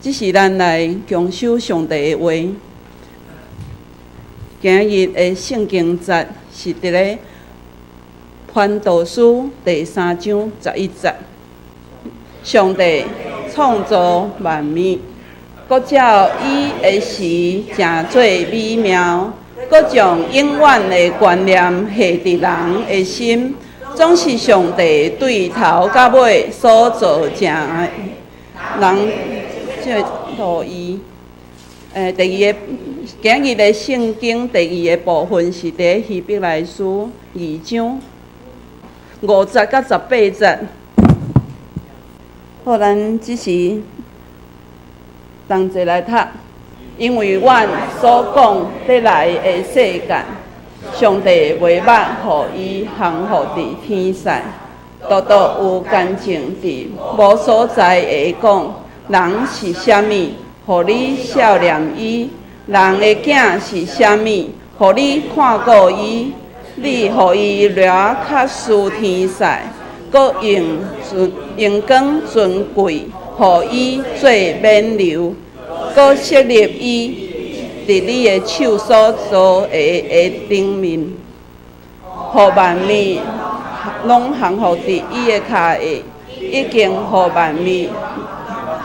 這時咱來共守上帝的話。今日的聖經節是佇咧傳道書第三章十一節。上帝創造萬物，閣照伊的時成做美妙，閣將永遠的觀念下佇人的心，總是上帝對頭到尾所造成的人這路伊。第二个今日的聖經第二個部分是佇希伯來書二章五節到十八節。好，咱這時同齊來讀，因為阮所講欲來的世界，上帝袂捌予伊降服佇天使，獨獨有見證佇無所在的講，人是啥物，予你數念伊？人的囝是啥物，予你看顧伊？你予伊掠較輸天使，閣用尊榮光尊貴，予伊做冕旒，閣設立伊佇你的手所造的的頂面，予萬物攏降服佇伊的跤下，已經予萬物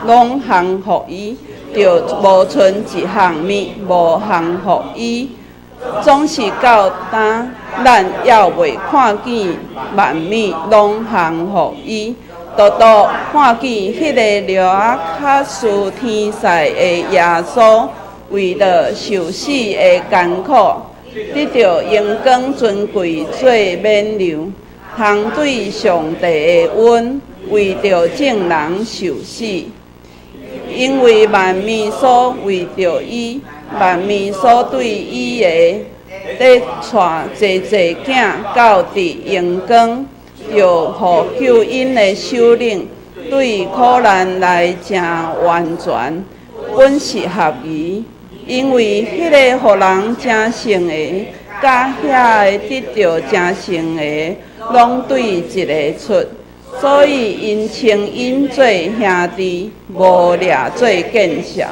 攏降服伊，就無賰一項物無降服伊。總是到今，咱猶未看見萬物攏降服伊，獨獨看見彼个掠較輸天使的耶穌，為著受死的艱苦，得著榮光尊貴做冕旒，通對上帝的恩，為著眾人受死。因為萬物所為著伊，萬物所對伊的，咧帶濟濟囝到佇榮光，就予救恩的首領對苦難來成完全，本是合宜。因為彼个予人成聖的，佮遐个得著成聖的，攏對一个出，所以𪜶稱𪜶做兄弟，無掠做見笑。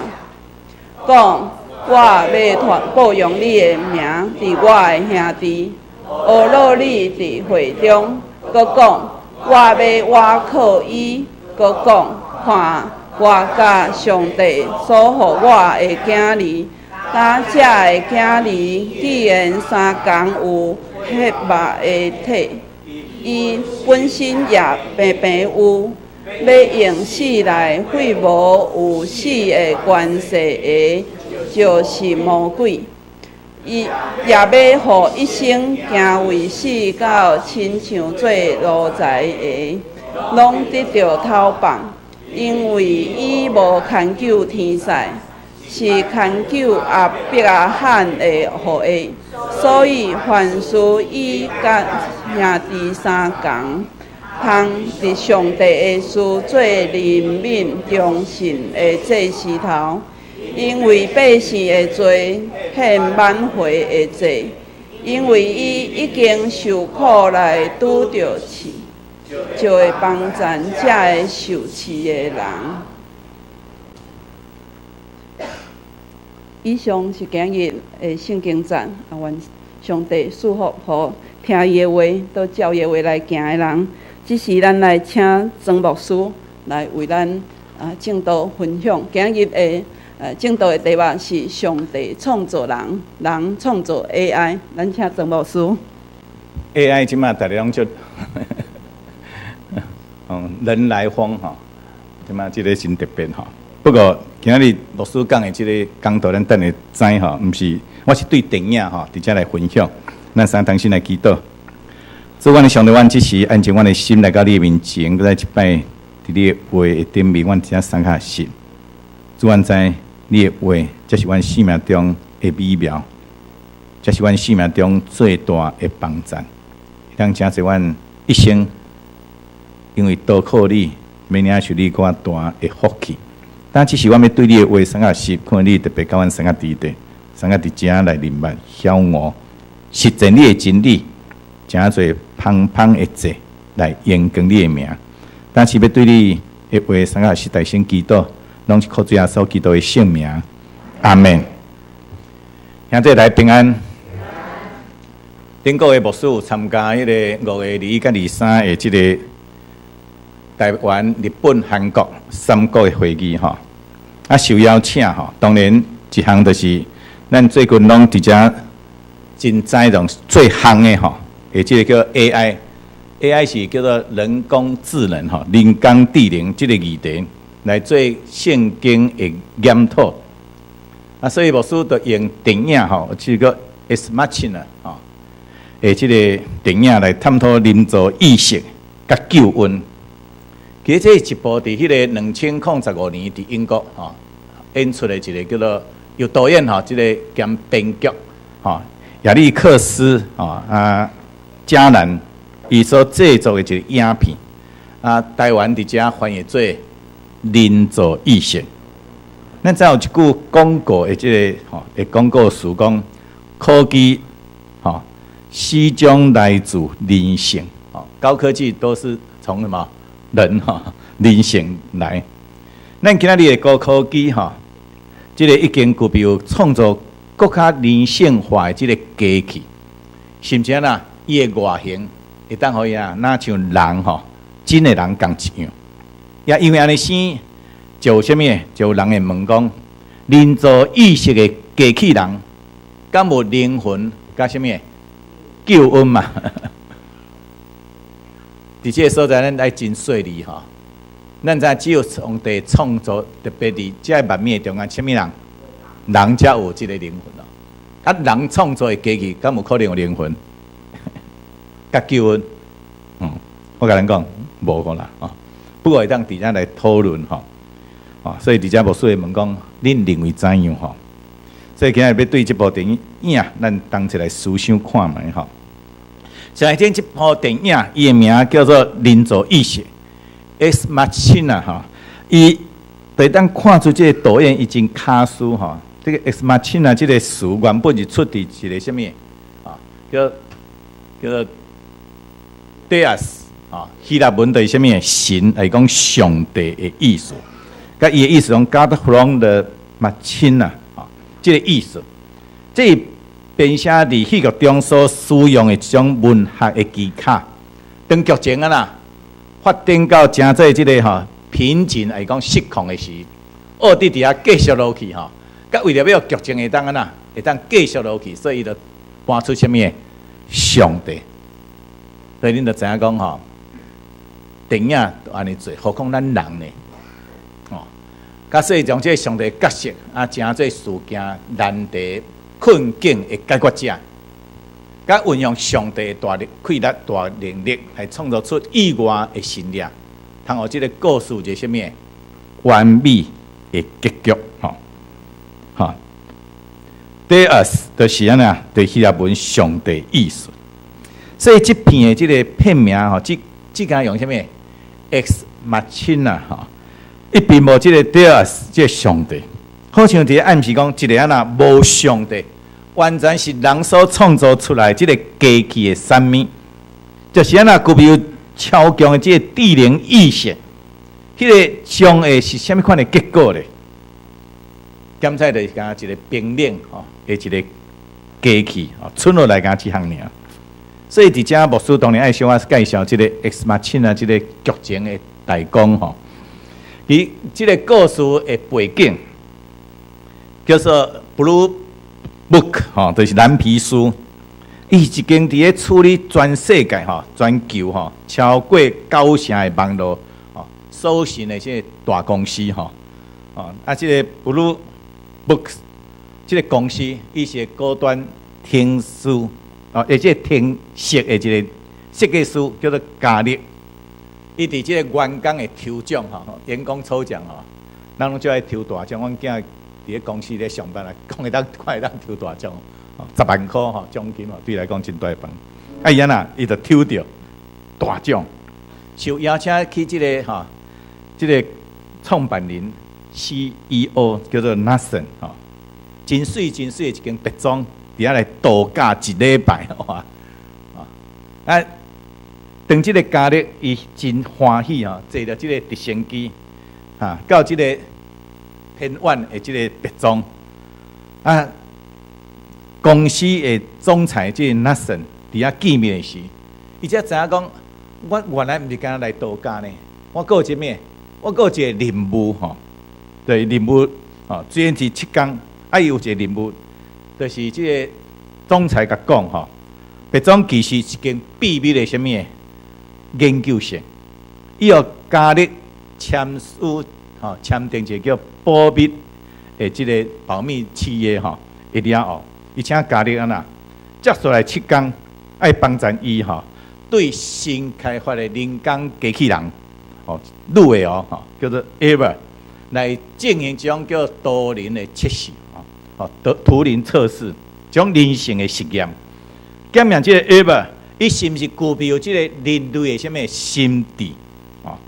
講我欲報揚你的名，佇我的兄弟，阿羅你佇會中，閣講我欲倚靠伊，閣講看我佮上帝所予我的囝兒，今這个囝兒既然相仝有血肉的體，伊本身也平平有，欲用死來廢無有死的權勢的，就是魔鬼。伊也欲予一生敬畏死到親像做奴才的，攏得著偷放，因為伊無牽求天使，是牽求亞伯拉罕的後裔，所以凡事伊佮兄弟相仝，通佇上帝的事做憐憫忠信的祭司頭，因為百姓的罪獻挽回的祭，因為伊已經受苦來拄著試，就會幫贊這个受試的人。以上是今日的聖經節，啊，願上帝賜福予聽伊的話，都照伊的話來行的人。這時咱來請曾牧師來為咱啊證道分享。今日的證道的題目是上帝創造人，人創造 AI。咱請曾牧師。 AI 這馬大家攏足，人來瘋吼，這馬這个真特別吼。不過今仔日牧師講的這个講道，咱等下知吼，毋是，我是對電影吼，佇遮來分享。咱三同心來祈禱。主，阮的上帝，阮這時按照阮的心來到你的面前，閣再一擺佇你的話的頂面，阮遮三下實。主，阮知你的話，才是阮生命中的美妙，才是阮生命中最大的幫贊。通成就阮一生，因為投靠你，欲領受你閣較大的福氣。但這時阮欲對你的話三下實，可能你特別佮阮三個佇佇，三個佇遮來認捌曉悟，實踐你的真理，成做芳芳的祭來榮光你的名。但是欲對你的話三下實大聲祈禱，攏是靠主耶穌基督的聖名，阿門。兄弟來平安。頂個月牧師有參加彼個5月21、23的這個台灣、日本、韓國三國的會議吼，啊受邀請吼，當然一項就是咱最近攏佇遮真知種最夯的吼，的這個叫 AI，AI 是叫做人工智能吼，人工智能這個議題來做聖經的研討，啊，所以牧師就用電影吼，這個 Ex Machina 吼的這個電影來探討人造意識佮救恩。其實這是一部佇彼個2015年佇英國吼演出的一個叫做由導演吼，這個兼編劇吼亞歷克斯吼啊加蘭伊所製作的一個影片，啊，台灣佇遮翻譯做人造意識。咱知有一句廣告的這個吼的廣告詞講，科技吼始終來自人性，吼高科技都是從什麼？人吼，人性來。咱今仔日的高科技吼，這個已經具備有創造閣較人性化的這個機器，甚至啦，伊的外形會當予伊啊，若像人吼，真的人仝一樣。也因為按呢生，就有啥物？就有人會問講，人造意識的機器人，敢有靈魂？佮啥物？救恩嘛？佇這個所在，咱愛真細膩吼。咱知只有上帝創造，特別佇這萬物中間，啥物人？人才有這個靈魂咯。啊，人創造的機器，敢有可能有靈魂？佮救恩？我共恁講，無可能吼。不過會當佇遮來討論吼。啊，所以佇遮牧師會問講，恁認為怎樣吼？所以今日欲對這部電影，咱同齊來思想看覓吼。上一天這部電影，伊的名叫做《人造意識》（Ex Machina）吼。伊會當看出這個導演伊真巧思吼。這個 Ex Machina 這個詞原本是出佇一個啥物啊？叫做 Deus 啊，希臘文就是啥物神，來講上帝的意思。佮伊的意思講 God from the machine 啊，這個意思。這編寫佇戲劇中所使用的一種文學的技巧，當劇情啊啦發展到誠濟這個吼瓶頸，來講失控的時，奧迪佇遐繼續落去吼，佮為著欲予劇情會當按怎，會當繼續落去，所以伊就搬出啥物？上帝。所以恁就知影講吼，電影都按呢做，何況咱人呢？哦，佮所以將這個上帝角色啊，成做事件難題困境的解決者，佮運用上帝的大力、氣力、大能力，來創造出意外的神蹟，通予這個故事一個啥物完美的結局，吼，吼。Deus 就是按怎，就是希臘文上帝意思。所以這片的這個片名吼，這間用啥物？Ex Machina 吼，伊並無這個 Deus 這個上帝，好像佇咧暗示講，一個按怎無上帝，完全是人所創造出來這個機器的產物，就是按怎具備有超強的這個智能意識，彼個將會是啥物款的結果咧？檢測就是敢一個冰冷吼的一個機器吼，賰落來敢這項爾。所以佇遮牧師當然愛小可介紹這個 Ex Machina 這個劇情的大綱吼。伊這個故事的背景叫做 Blue Book 吼，就是藍皮書。伊是一間佇咧處理全世界吼、全球吼超過九成的網路吼搜尋的這個大公司吼。哦，啊，這個 Blue Book 這個公司，伊是高端程式哦，而且程式的一個設計師叫做加勒。伊佇這個員工的抽獎吼，員工抽獎吼，人攏最愛抽大獎。阮囝佇咧公司咧上班啊，講會當看會當抽大獎，10萬塊吼獎金吼，對伊來講真大筆。啊伊按怎，伊就抽著大獎，受邀請去這個吼，這個創辦人 CEO 叫做 Nathan 吼，真媠真媠的一間別莊，佇遐來度假一禮拜哇！啊，當這個加勒伊真歡喜吼，坐著這個直升機，哈，到這個偏遠的這个別莊啊，公司的總裁這个 Nathan 佇遐見面時，伊才知影講，我原來毋是干焦來度假呢，我閣有一咩？我閣有一个任務吼，對任務吼，雖然是7工，啊伊有一个任務，就是這个總裁共講吼，別莊其實是一間秘密的啥物研究室，伊予加勒簽署吼，簽訂一個叫保密的這个保密契約吼，一了後，伊請加勒按怎，接下來七工愛幫贊伊吼，對新開發的人工機器人，吼，女的哦，吼，叫做 Ava，來進行這種叫圖靈的測試，吼，圖靈測試，這種人性的實驗，檢驗這个 Ava，伊是毋是具備有這个人類的啥物心智？哦，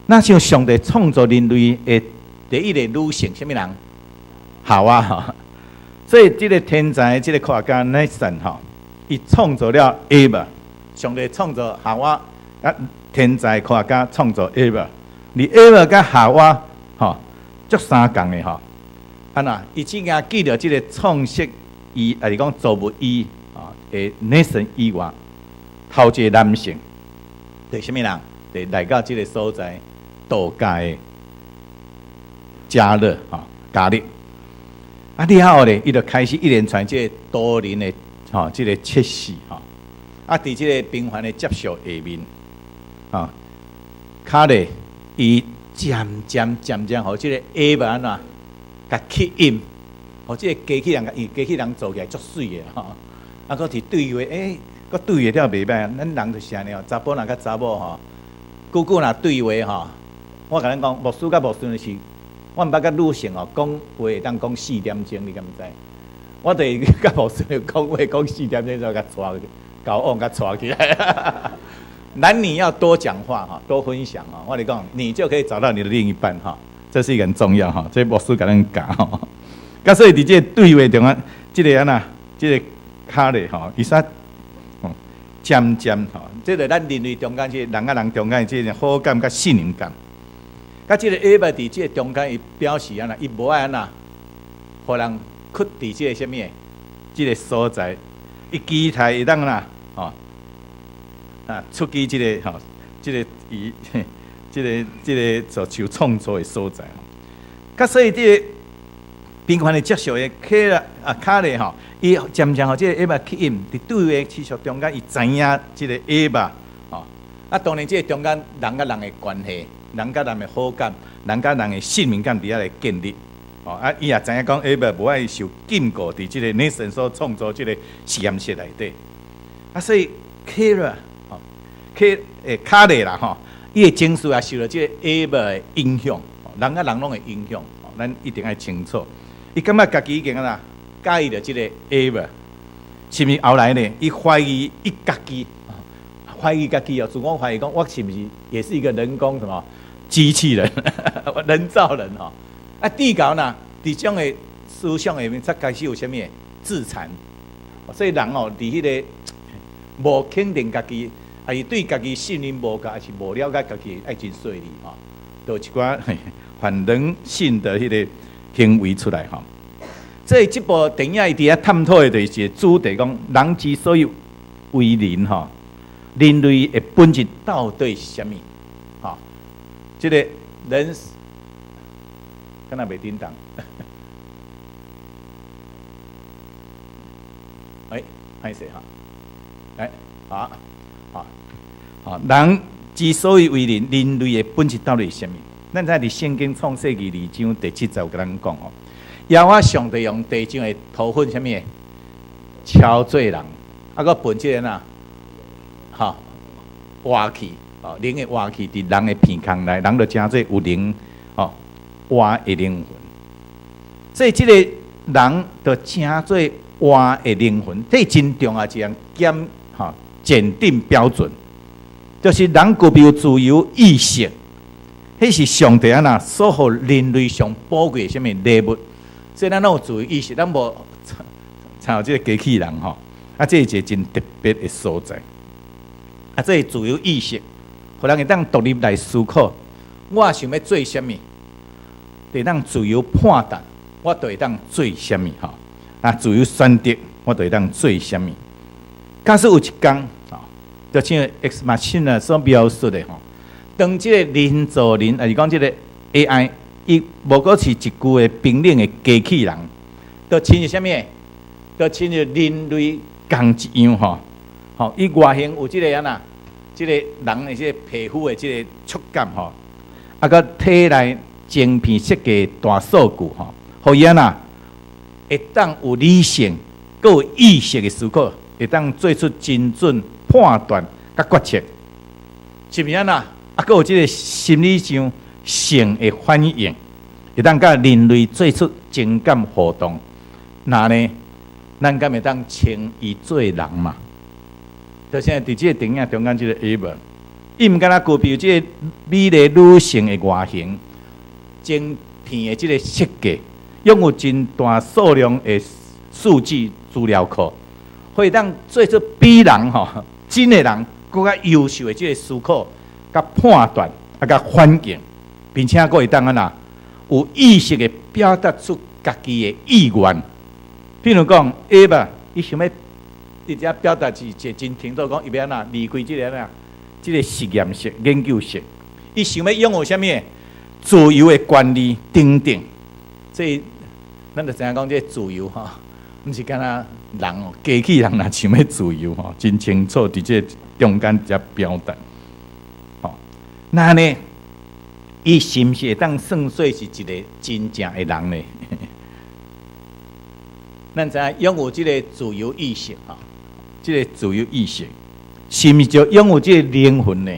若像上帝創造人類的第一个女性，啥物人？夏娃吼。所以這个天才，這个科學家 Nathan 吼，伊創造了 Ava，上帝創造夏娃，啊，天才科學家創造 Ava，而 Ava 佮夏娃吼，足相仝的吼。啊那，伊只驚記著這个創設伊，抑是講造物伊啊的 Nathan 以外，頭一個男性，對啥物人？對來到這个所在度假的加勒吼，加勒。啊，了後咧，伊就開始一連串這个圖靈的吼，這个測試吼。啊，佇這个頻繁的接觸下面，啊，卡咧，伊漸漸漸漸，予這个 Ava 按怎，共吸引，予這个機器人，因為機器人做起來足媠的吼。啊，閣佇對話，欸，閣對話了袂䆀，咱人就是按呢哦，查埔人佮查某吼，久久若對話吼，我共恁講，牧師佮牧師是。我毋捌佮女性哦講話會當講4點鐘，你敢知？我就是佮牧師講話講四點鐘就共帶交往共帶起來。男女要多講話哈，多分享哈。我跟你講，你就可以找到你的另一半哈，這是一個很重要哈。這牧師共咱教吼。佮所以佇這個對話中間，這个按怎，這个卡咧吼，伊說，漸漸吼，這个咱人類中間，這个人佮人中間這个好感佮信任感。佮這个 Ava 佇這个中間，伊表示按怎，伊無愛按怎，予人屈佇這个啥物？這个所在，伊期待會當啦，吼，啊，出去這个吼，這个伊，這个這个所受創造的所在。佮所以這个頻繁的接觸的卡啦啊卡咧吼，伊漸漸予這个 Ava 吸引，佇對話持續中間，伊知影這个 Ava 吼，啊，當然這个中間人佮人的關係。人佮人的好感，人佮人的信任感佇遐來建立，哦，啊，伊也知影講，Ava 無愛受禁錮佇這個 Nathan 所創造這个實驗室內底，啊，所以 Kara 吼，K 欸卡咧啦吼，伊的情緒也受著這个 Ava 的影響，人佮人攏會影響，咱一定愛清楚。伊感覺家己已經按怎佮意著這个 Ava，是毋是後來呢？伊懷疑伊家己，懷疑家己哦，自我懷疑講，我是毋是也是一個人工什麼？機器人，人造人吼，啊，地搞呢？佇這種的思想下面，才開始有啥物自殘。所以人哦，佇彼个無肯定家己，抑是對家己信任無夠，抑是無了解家己，愛真細膩吼，就有一寡反人性的彼个行為出來吼。所以這部電影伊佇遐探討的就是一個主題，講人之所以為人吼，人類的本質到底是啥物？吼，這個人，敢若袂叮當？哎，歹勢哈，來，好，好，好，人之所以為人，人類的本質到底是啥物？咱知佇聖經創世記二章第七節有共咱講哦，耶和華上帝用地上的土粉啥物？敲做人，啊，閣噴這个哪？吼，活氣，哦，靈的活氣佇人的鼻孔內，人就成做有靈，吼，活的靈魂。所以這个人就成做活的靈魂，這真重要一項檢吼檢定標準，就是人具備自由意識，彼是上帝按怎所予人類上寶貴的啥物禮物。所以咱攏有自由意識，咱無參像這个機器人吼，啊，這是一個真特別的所在。啊，這個自由意識，予人會當獨立來思考，我想欲做啥物，會當自由判斷，我就會當做啥物吼？啊，自由選擇，我就會當做啥物？假使有一工，吼，就像 Ex Machina 所描述的吼，當這个人造人，抑是講這个 AI，伊無閣是一具的冰冷的機器人，就親像啥物？就親像人類仝一樣吼，吼，伊外形有這个按怎？這个人的這个皮膚的這个觸感吼，啊，閣體內晶片設計大數據吼，予伊按怎會當有理性、閣有意識的思考，會當做出精準判斷佮決策，是毋是按怎？啊，閣有這个心理上性的反應，會當佮人類做出情感互動，那呢，咱敢會當稱伊做人嘛？就像佇這个電影中間這个 Eva，伊毋敢若具備這个美麗女性的外形、晶片的這个設計，擁有真大數量的數據資料庫，會當做出比人吼真的人閣較優秀的這个思考、佮判斷、啊佮反應，並且閣會當按怎有意識的表達出家己的意願。譬如講，Eva，伊想欲佇遮表達是一個真清楚，講伊欲按怎離開這個按怎，這個實驗室、研究室，伊想欲擁有啥物？自由的權利等等。所以，咱就知影講這個自由吼，毋是干焦人哦，機器人若想欲自由吼，真清楚佇這個中間遮表達。吼，那呢，伊是毋是會當算說是一個真正的人呢？咱知影擁有這個自由意識吼，這個自由意識是毋是就擁有這個靈魂呢？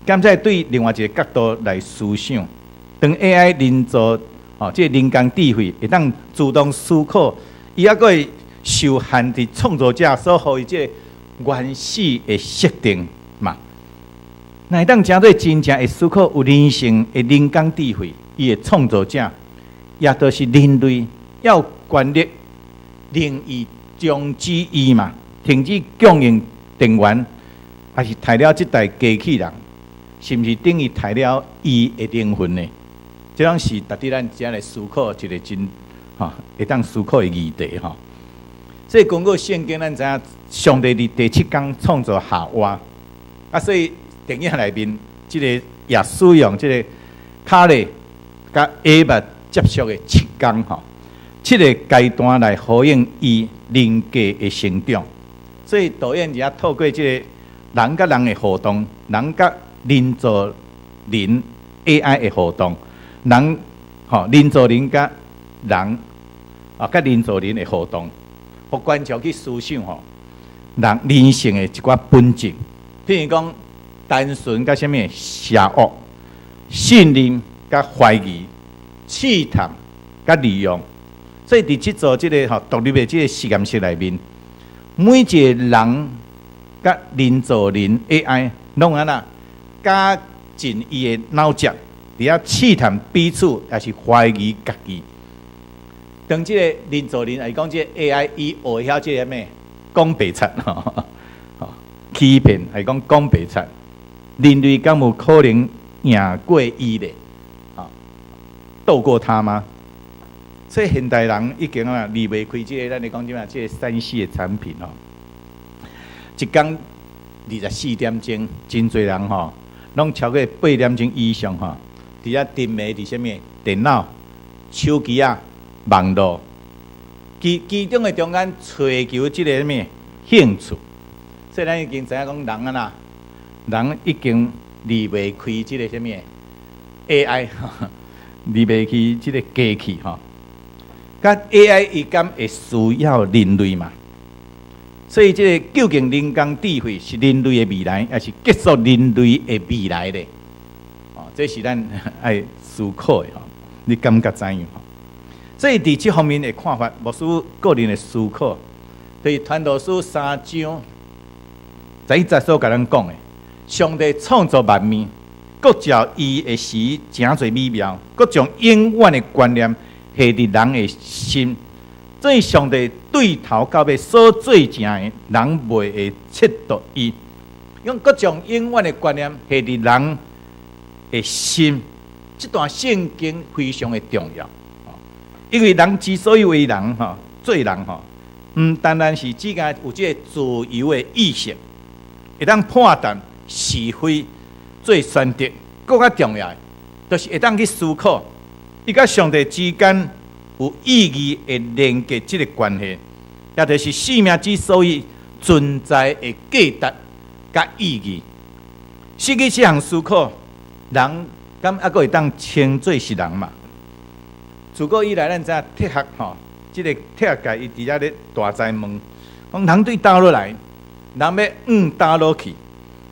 敢才對另外一個角度來思想，當 AI 人造吼，這個人工智慧會當自動思考，伊猶閣會受限佇創造者所予伊這個原始的設定嘛？若會當成做真正會思考、有靈性的人工智慧，伊的創造者，也就是人類，有權力令伊終止伊嘛，停止供應電源，抑是刣了這台機器人，是毋是等於刣了伊的靈魂呢？這攏是值得咱遮來思考一個真吼會當思考的議題吼。所以根據聖經，咱知影上帝佇第七工創造夏娃，啊，所以電影內面這个也使用這个卡利佮 Eva 接觸的七工吼，七个階段來呼應伊人格的成長。所以導演也透過這個人佮人的互動，人佮人造人 AI 的互動，人吼人造人佮人啊佮人造人的互動，予觀眾去思想吼人人性的一寡本質，譬如講單純佮啥物邪惡、信任佮懷疑、試探佮利用。所以佇這座這个吼獨立的這个實驗室內面，每一個人佮人造人 AI 攏按怎絞盡伊的腦汁，佇遐試探彼此，抑是懷疑家己。當這个人造人，抑是講這个 AI，伊學會曉這个啥物講白賊吼，欺騙，抑是講講白賊，人類敢有可能贏過伊咧？啊，鬥過他嗎？所以現代人已經啊離袂開這个，咱咧講啥物？這个3C 的產品吼，一工24點鐘，真濟人吼，攏超過8點鐘以上吼，佇遐沉迷佇啥物？電腦、手機仔、網路，其其中的中間揣求這个啥物興趣。所以咱已經知影講人按怎，人已經離袂開這个啥物 AI，離袂開這個機器吼。佮 AI 伊敢會需要人類嘛？所以這个究竟人工智慧是人類的未來，抑是結束人類的未來咧？哦，這是咱愛思考的吼。你感覺怎樣？所以佇這方面的看法，牧師個人的思考，對傳道書3章11節所共咱講的，上帝創造萬物，各照伊的時誠濟美妙，閣將永遠的觀念下佇人的心。所以上帝對頭到尾所做成的，人袂會褻瀆伊。用閣將永遠的觀念下佇人的心，這段聖經非常的重要，因為人之所以為人吼，做人吼，毋單單是只干有這个自由的意識，會當判斷是非做選擇，閣較重要的，就是會當去思考，伊佮上帝之間有意義的連結這个關係，也就是生命之所以存在的價值佮意義。失去這項思考，人敢猶閣會當稱做是人嘛？自古以來，咱知影哲學吼，這个哲學界伊佇遐咧大哉問，講人對佗落來，人欲往佗落去，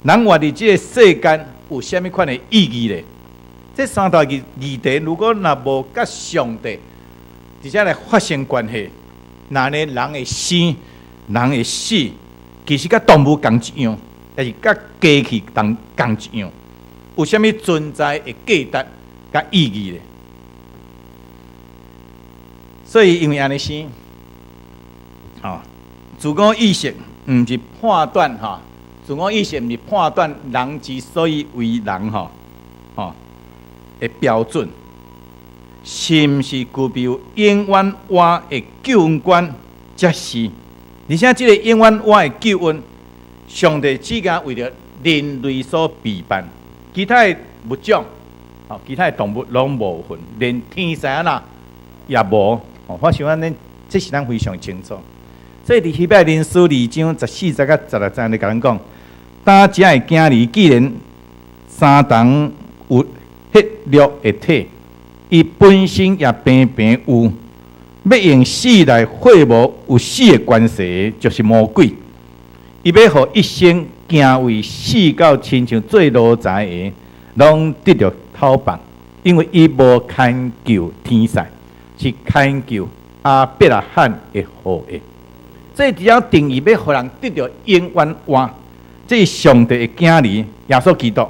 人活佇這个世間有啥物款的意義咧？這三大議題，如果若無佮上帝佇遮來發生關係，那呢人的生，人的死，其實佮動物仝一樣，抑是佮機器仝一樣，有啥物存在的價值佮意義咧？所以因為按呢生，吼，自我意識毋是判斷吼，自我意識毋是判斷人之所以為人吼，吼的標準，是毋是具備永遠活的救恩觀才是。而且這个永遠活的救恩，上帝只敢為著人類所備辦，其他的物種，吼，其他的動物攏無份，連天使按怎也無。我想按呢，這是咱非常清楚。所以佇希伯來書二章十四節佮十六節咧，共咱講，胆遮的囝兒，既然相同有血肉的體，伊本身也平平有，欲用死來廢無有死的權勢，就是魔鬼。伊欲予一生敬畏死到親像做奴才的，攏得著討放，因為伊無牽求天使，是牽求亞伯拉罕的後裔。這佇遐定義欲予人得著永遠活，這是上帝的囝兒耶穌基督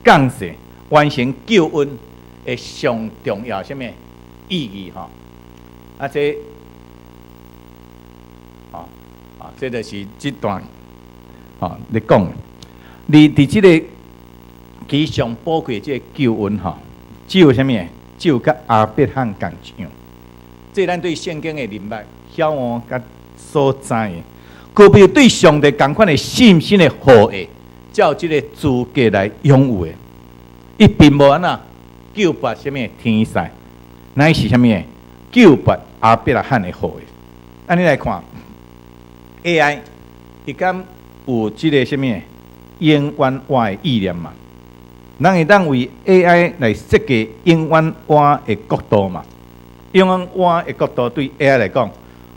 降世完成救恩的上重要啥物意義吼？啊，這，吼啊，這就是這段吼咧講。你佇這个其上寶貴這个救恩吼，只有啥物？只有佮亞伯拉罕仝一樣。這咱對聖經的認捌、曉悟佮所知的，具備對上帝仝款的信心的後裔，才有這个資格來擁有的。伊並無按怎救拔啥物天使，乃是啥物？救拔亞伯拉罕的後裔。按呢來看，AI 伊敢有這个啥物永遠活的意念嘛？人會當為 AI 來設計永遠活的國度嘛？永遠活的國度對 AI 來講，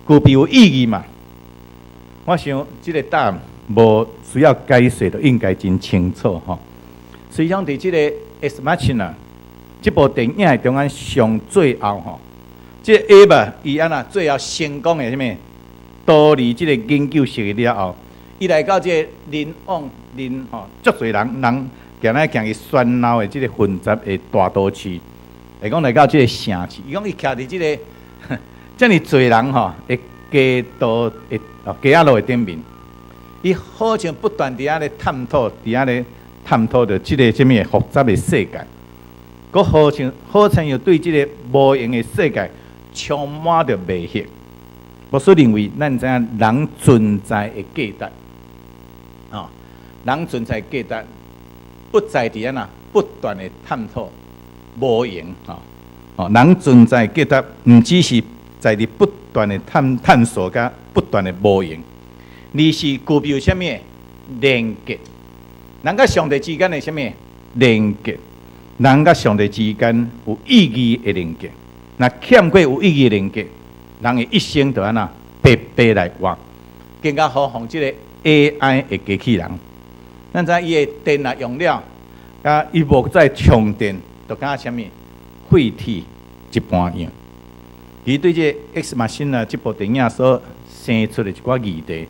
具備有意義嘛？我想這个答案無需要解釋，就應該真清楚吼。實際上，佇這个《Ex Machina》這部電影的中間上最後吼，這個 Ava 伊按怎最後成功的啥物逃離這个研究室了後，伊來到這个人往人吼，足濟人人行來行去喧鬧的這个混雜的大都市，會講來到這个城市，伊講伊徛佇這个遮爾濟人吼的街道的街仔路的頂面，伊好像不斷佇遐咧探討，佇遐咧探討著這个啥物複雜的世界，閣好像又對這个無形的世界充滿著迷惑。牧師認為，咱知影人存在的價值，哦，人存在價值不在佇按怎不斷的探討無形，吼，哦，人存在價值毋只是在佇不斷的探索佮不斷的無形，而是具備啥物連結？人佮上帝之間的啥物連結？人佮上帝之間有意義的連結。若欠過有意義的連結，人的一生就按怎白白來活，更加何況這个 AI 的機器人。咱知伊的電若用了，啊，伊無再充電，就敢若啥物廢鐵一般樣。伊對這個《Ex Machina》這部電影所生出的一寡議題，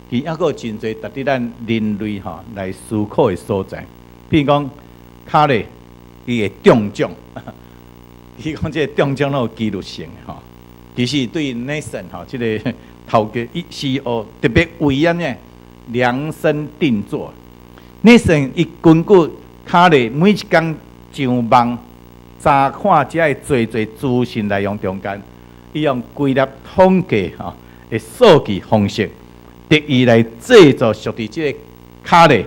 其猶閣有真濟值得咱人類吼來思考的所在。比如講，卡咧伊會中獎，伊講這个中獎攏有幾率性的吼。其實對 Nathan 吼這个頭家 CEO 特別為按呢量身定做。Nathan 伊根據卡咧每一工上網查看遮的濟濟資訊內容中間，伊用歸納統計吼的數據方式，特意來製作屬佇這个卡咧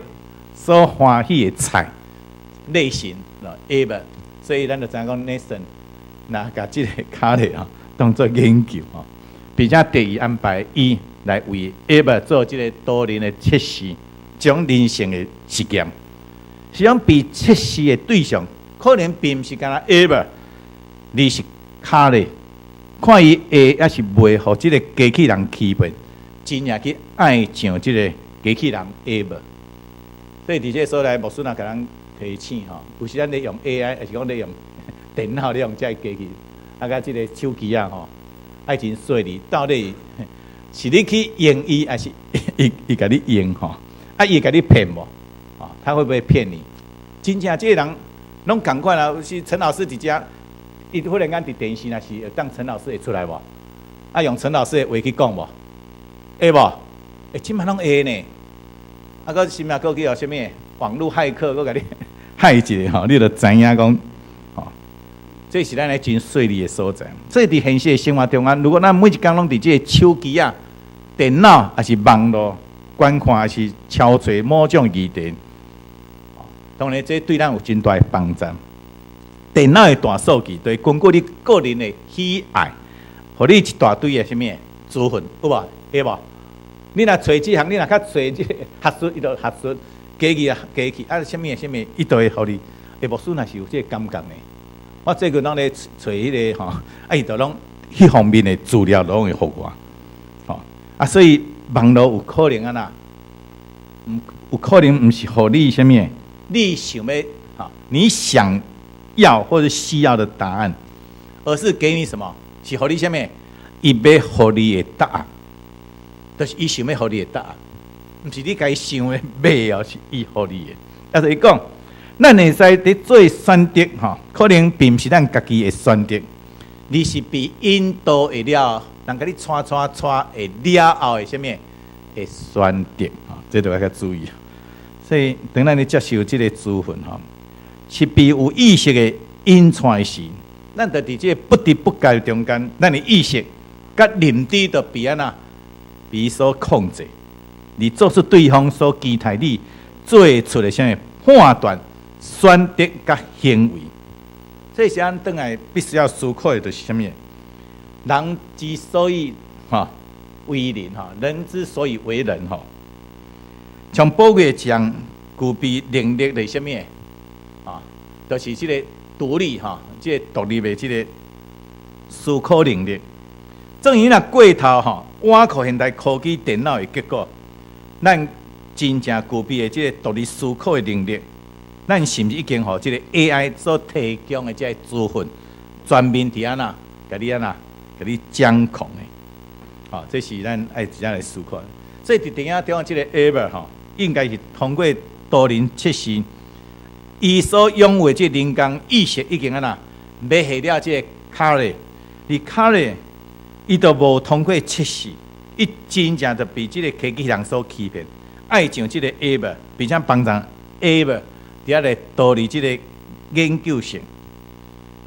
所歡喜的菜類型，A 吧，所以咱就知影講 Nathan 若共這个卡咧吼當做研究吼，並且特意安排伊來為 A 吧做這个多人的測試，這種人性的實驗，是講被測試的對象可能並毋是干焦 A 吧，而是卡咧，看伊會抑是袂予這个機器人欺騙，真正去愛上這个機器人 A 吧。所以佇這个所在，牧師若共咱提醒吼，有時咱咧用 AI，抑是講咧用電腦咧用這个機器，啊，佮這个手機仔吼，愛真細膩，到底是你去用伊，抑是伊共你用吼？啊，伊會共你騙無？哦，他會不會騙你？真正這个人攏仝款啊！是陳老師佇遮，伊忽然間佇電視若是當陳老師會出來無？啊，用陳老師的話去講無？會無？欸，這馬攏會呢。啊，閣啥物閣去予啥物網路駭客，閣共你害一下吼，你就知影講，吼，這是咱咧真細膩的所在。所以佇現實的生活中間，如果咱每一工攏佇這个手機仔、電腦，抑是網路觀看，抑是敲揣某種議題，當然這對咱有真大的幫助。電腦的大數據，對根據你個人的喜愛，予你一大堆的啥物資訊，有無？會無？你若揣這項，你若較揣這个學術，伊就學術加去啊，加去啊，啥物啥物，伊就會予你。欸，牧師若是有這个感覺呢。我最近攏咧揣彼个吼，啊，伊就攏彼方面的資料攏會予我，吼啊，所以網路有可能按怎？毋有可能毋是予你啥物？你想欲吼，你想要或者需要的答案，而是給你什麼？是予你啥物？伊欲予你的答案，就是伊想欲予你的答案，毋是你家己想的欲哦，是伊予你的。啊，就是講，咱會使佇做選擇吼，可能並毋是咱家己的選擇，而是被引導的了，人共你帶帶帶的了後的啥物的選擇吼，這就愛較注意。所以，當咱咧接受這个資訊吼，是被有意識的引帶時，咱就佇這个不知不覺中間，咱的意識佮認知就被按怎被所控制，你做出對方所期待你做出的啥物判斷、選擇佮行為。這是咱轉來必須要思考的，就是啥物？人之所以吼為人吼，人之所以為人吼，上寶貴的一項具備能力的啥物？啊，就是這个獨立吼，這个獨立的這个思考能力。正因若過頭吼，倚靠現代科技電腦的結果，咱真正具備的這个獨立思考的能力，咱是毋是已經予這个 AI 所提供的這个資訊，全面佇按怎，共你按怎，共你掌控的？吼，這是咱愛真正來思考。所以佇電影中這个 Albert 吼，應該是通過多人測試，伊所擁有的這个人工意識已經按怎，迷惑了這个卡咧，而卡咧，伊都無通過測試，伊真正就被這个機器人所欺騙，愛上這个 Albert，並且幫助 Albert 佇遐來逃離這个研究室。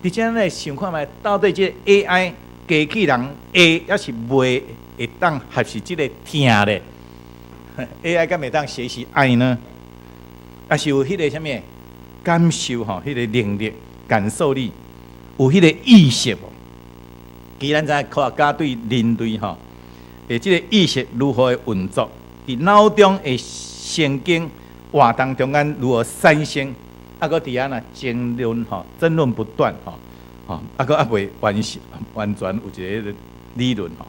佇遮來想看覓，到底這個 AI 機器人會抑是袂會當學習這个疼咧？AI 敢會當學習愛呢？抑是有彼个啥物感受吼？彼个能力、感受力，有彼个意識無？其實咱知科學家對人類吼，的這个意識如何運作，佇腦中的神經活動中間如何產生，啊，閣佇遐若爭論吼，爭論不斷吼，吼，啊，閣猶未完成完全有一個理論吼。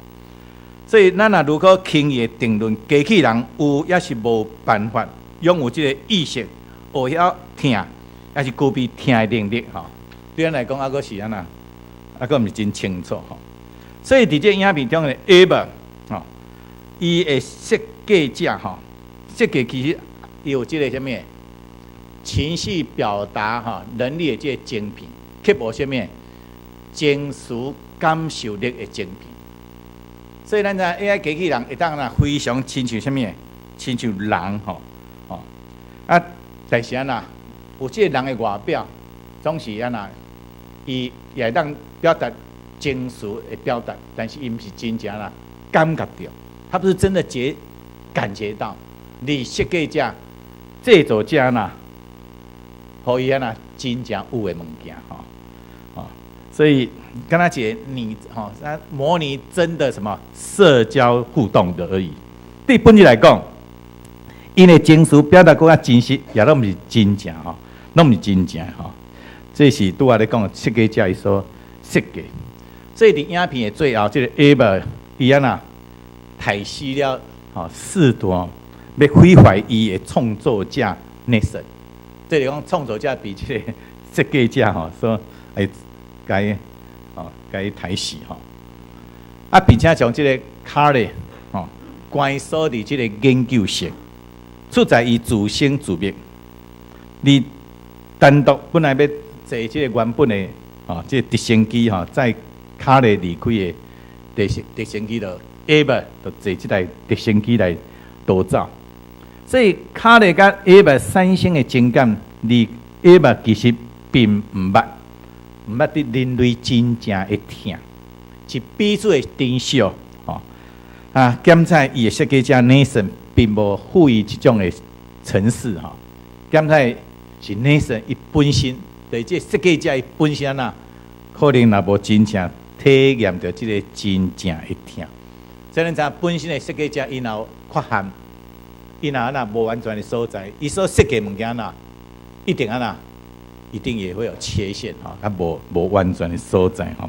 所以咱若如果輕易定論機器人有抑是無辦法擁有這个意識，學曉疼，抑是具備疼的能力吼，對咱來講，猶閣是按怎，猶閣毋是真清楚吼。所以佇這个影片中的 Albert 吼，伊的設計者吼，設計其實伊有這个啥物情緒表達吼能力的這个晶片，卻無啥物情緒感受力的晶片。所以咱知 AI 機器人會當若非常親像啥物？親像人吼，吼啊，但是按怎有這个人的外表，總是按怎伊也會當表達情緒的表達，但是伊毋是真正啦感覺著，他不是真的感覺到，你設計者、製造者啦，予伊按呢真正有的物件吼，哦，所以敢若一個擬吼，模擬真的什麼社交互動的而已。對本質來講，𪜶的情緒表達閣較真實，也攏毋是真正吼，攏毋是真正吼。這是拄仔咧講設計者伊所設計。所以佇影片的最後，這個 Ava 伊按呢刣死了吼，試圖欲毀壞伊的創作者 Nathan。這是講創作者比這個設計者吼所會共吼共伊刣死吼。啊，並且將這個 Carly 吼關鎖佇這個研究室，出在伊自生自滅。你單獨本來欲坐這個原本的吼，這個直升機吼，載卡雷離開的直升機就 Ava 就坐這台直升機來逃走。所以卡雷佮 Ava 產生的情感，而 Ava 其實並毋捌佇人類真正的疼，是彼此的珍惜吼。啊，檢採伊的設計者 Nathan 並無賦予這種的程式吼。檢採是 Nathan 伊本身，對這設計者伊本身啊，可能若無真正體驗著這個真正的疼。所以咱知影本身的設計者伊若有缺陷，伊若按呢無完全的所在，伊所設計物件若一定按呢，一定也會有缺陷吼，較無完全的所在吼。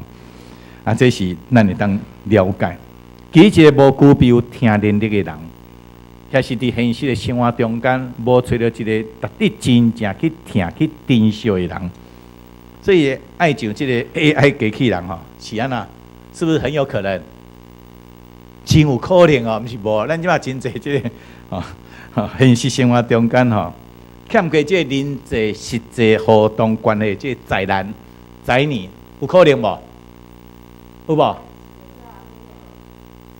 啊，這是咱會當了解。其實一個無具備有疼能力的人，抑是佇現實的生活中間無揣著一個值得真正去疼去珍惜的人，所以愛上這個 AI 機器人吼，是按呢？是不是很有可能？真有可能哦，毋是無。咱這馬真濟這個吼，現實生活中間吼，欠過這個人際實際互動關係，這個宅男宅女，有可能無？有無？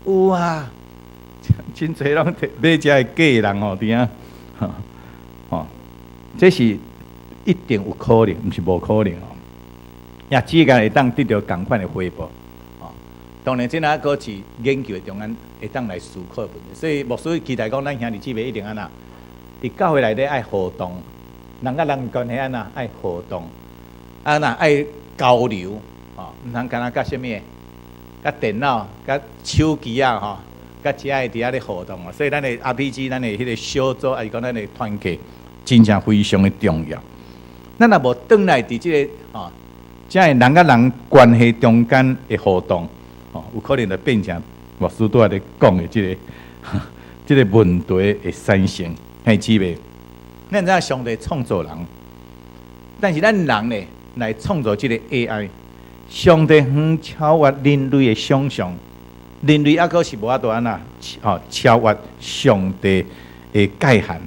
有啊，真濟攏買這个假人吼，佇遐，吼，這是一定有可能，毋是無可能哦。也只個會當得著仝款的回報，哦。當然，這若閣是研究的中間會當來思考的問題。所以牧師期待講，咱兄弟姊妹一定按呢，佇教會內底愛互動，人佮人關係按呢愛互動，按呢愛交流，吼，毋通干焦佮啥物？佮電腦、佮手機啊，吼，佮遮個佇遐咧互動哦。所以咱的 RPG，咱的彼個小組，抑是講咱的團契，真正非常的重要。咱若無轉來佇這個吼，遮個人佮人關係中間的互動，吼，有可能就變成牧師拄仔咧講的這個問題會產生。兄弟姊妹，咱知影上帝創造人，但是咱人呢來創造這個 AI。上帝遠超越人類的想象，人類猶閣是無法度按呢，吼超越上帝的界限。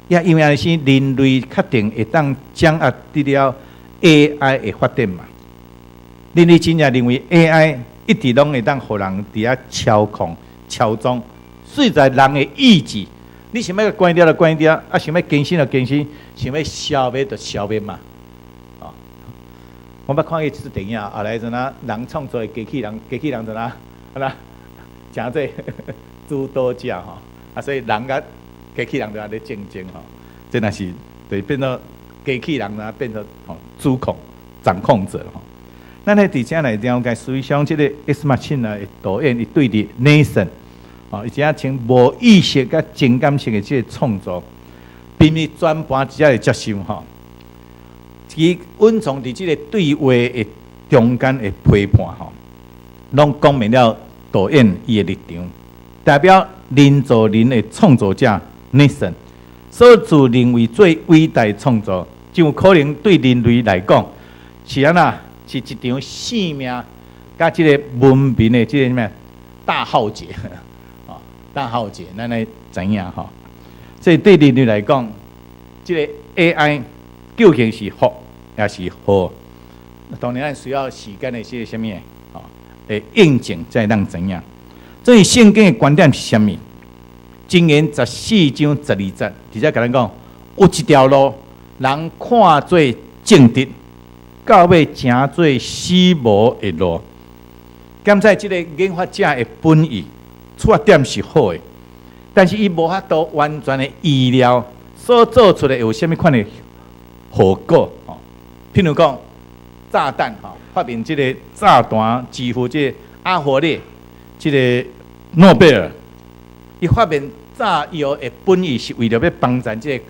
也因為按呢，人類確定會當掌握得了 AI 的發展嘛？人類真正認為 AI 一直攏會當予人佇遐操控、操縱，隨在人的意志。你想欲關掉就關掉，啊，想欲更新就更新，想欲消滅就消滅嘛。我捌看過一出電影，後來怎啊人創造的機器人，機器人怎啊，按呢成做主導者吼，啊，所以人佮機器人就按呢競爭吼，真的是對變做機器人啊，變做吼主控、掌控者吼。咱咧佇遮來了解，實際上這個 Ex Machina 的導演，伊對佇 Nathan 吼，伊遮稱無意識佮情感性的這個創造，並毋全盤只會接受吼。伊隱藏佇這個對話的中間的批判吼，攏講明了導演伊的立場，代表人造人的創造者 Nathan 所自認為最偉大的創造，就有可能對人類來講是按呢？是一場生命佮這個文明的這個啥物大浩劫哦，大浩劫，咱來知影吼。所以對人類來講，這個 AI 究竟是福抑是禍？當然，咱需要時間的這個啥物吼，會驗證才會當知影。所以聖經的觀點是啥物？箴言14章12節，直接共咱講，有一條路，人看做正直，到尾成做死無的路。檢採這个研發者的本意出發點是好的，但是伊無法度完全的預料所做出來有啥物款的後果。吼，譬如講炸彈，吼，發明這个炸彈之父這个阿弗列，這个諾貝爾，伊發明炸藥的本意是為著欲幫助這个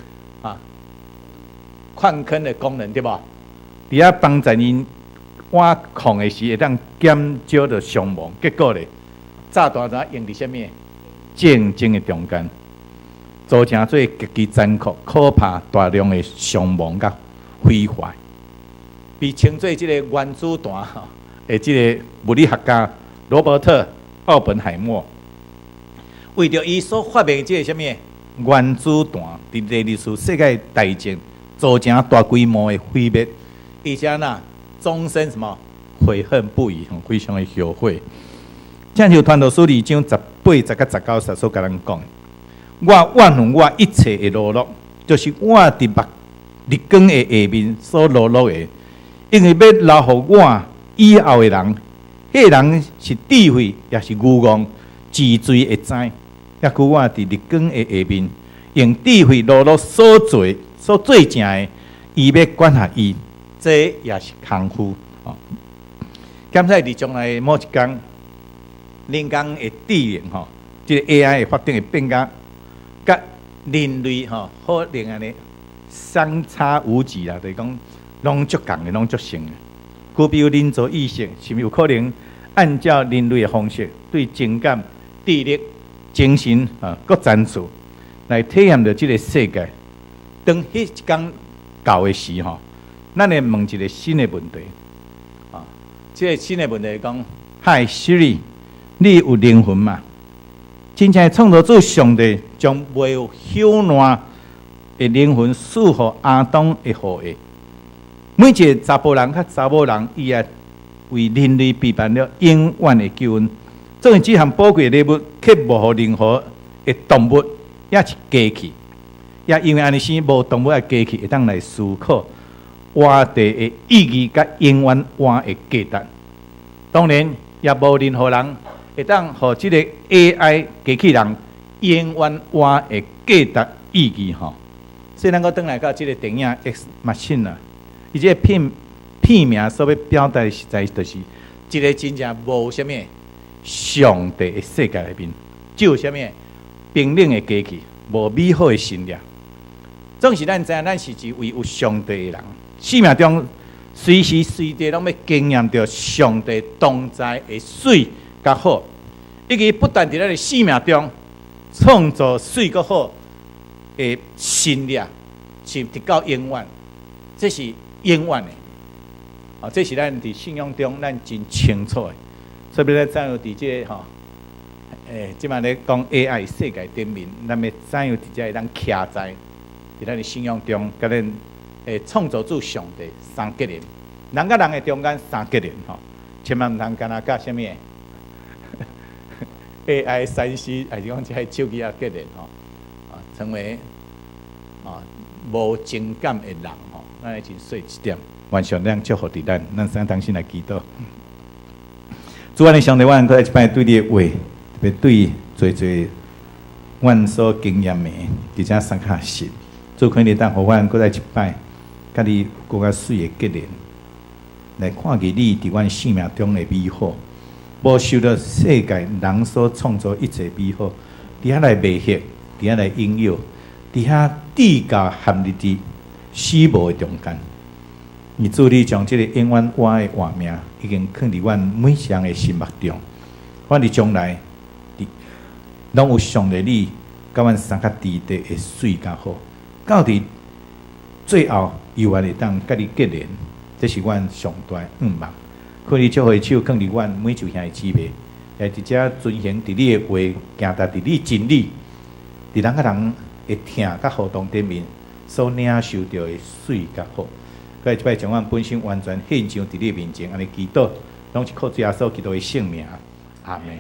礦坑的工人，對無？佇遐幫助𪜶挖礦的時，會當減少著傷亡。結果咧，炸彈怎用佇啥物？戰爭的中間，造成做極其殘酷、可怕、大量的傷亡佮毀壞。被稱做這個原子彈的這个物理學家羅伯特·奧本海默，為著伊所發明這个啥物原子彈，佇第二次世界大戰造成大規模的毀滅，而且呢，終身什麼悔恨不已，非常的後悔。正像傳道書二章18、19節所共咱講，我怨恨我一切的勞碌，就是我佇目日光的下面所勞碌的，因為欲留予我以後的人，彼个人是智慧，抑是愚戇，自罪會知。抑閣我佇日光的下面，用智慧勞碌所做所做成的，伊欲管轄伊，這也是空虛。哦，敢知佇將來某一工，人工的智能吼，這个 AI 的發展會變甲佮人類吼，可能按呢相差無幾啦，就是講攏足仝的，攏足像的。具備人造意識，是毋是有可能按照人類的方式，對情感、智力、精神啊各層次來體驗著這个世界？當彼一工到的時吼，咱會問一个新的問題啊！這个新的問題講：Hi Siri，你有靈魂嗎？真正創造主上帝將袂有朽爛的靈魂賜予亞當的後裔。每一个查埔人佮查某人，伊也為人類備辦了永遠的救恩。作為這項寶貴的禮物，卻無予任何的動物，抑是機器，也因為按呢生無動物的機器會當來思考活著的意義佮永遠活的價值。當然，也無任何人會當予這个 AI 機器人永遠活的價值意義吼。所以，咱閣轉來到這个電影《Ex Machina》，伊這个片名所欲表達的實在就是一个真正無啥物上帝的世界內面，只有啥物冰冷的機器，無美好的信念。總是咱知影，咱是一位有上帝的人，生命中隨時隨地攏欲經驗著上帝同在的媠佮好，以及不斷佇咱的生命中創造媠佮好的信念，是直到永遠，這是永遠的。啊，這是咱佇信仰中咱真清楚的。所以，咱怎樣佇這个吼，這擺咧講 AI 世界頂面，咱欲怎樣佇遮會當徛在佇咱的信仰中，佮咱的創造主上帝相結連，人佮人的中間相結連吼，千萬毋通干焦佮啥物 AI 3C，還是講這个手機仔結連吼，啊，成為無情感的人吼，咱愛真細一點，願上帝祝福佇咱，咱先同心來祈禱。主啊，你上帝，阮閣來一擺對你的話，特別對濟濟阮所經驗的，而且相較實。主懇你當予阮閣來一擺，佮你閣較媠的結連，來看見你佇阮生命中的美好，無受著世界人所創造一切美好，佇遐來迷惑，佇遐來引誘，佇遐至到陷入佇死無的中間。你主你將這个永遠活的活命，已經囥佇阮每一人的心目中。阮佇將來，攏有上帝你，佮阮相較佇地的媠佮好，到佇最後，猶原會當佮你結連，這是阮上大的願望。懇你祝福的手囥佇阮每一位兄弟姊妹，來佇遮遵行佇你的話，行踏佇你真理，佇人佮人的疼佮互動頂面所領受著的媠佮好。閣這擺將阮本身完全獻上佇你面前，按呢祈禱，攏是靠主耶穌基督的聖名，阿門。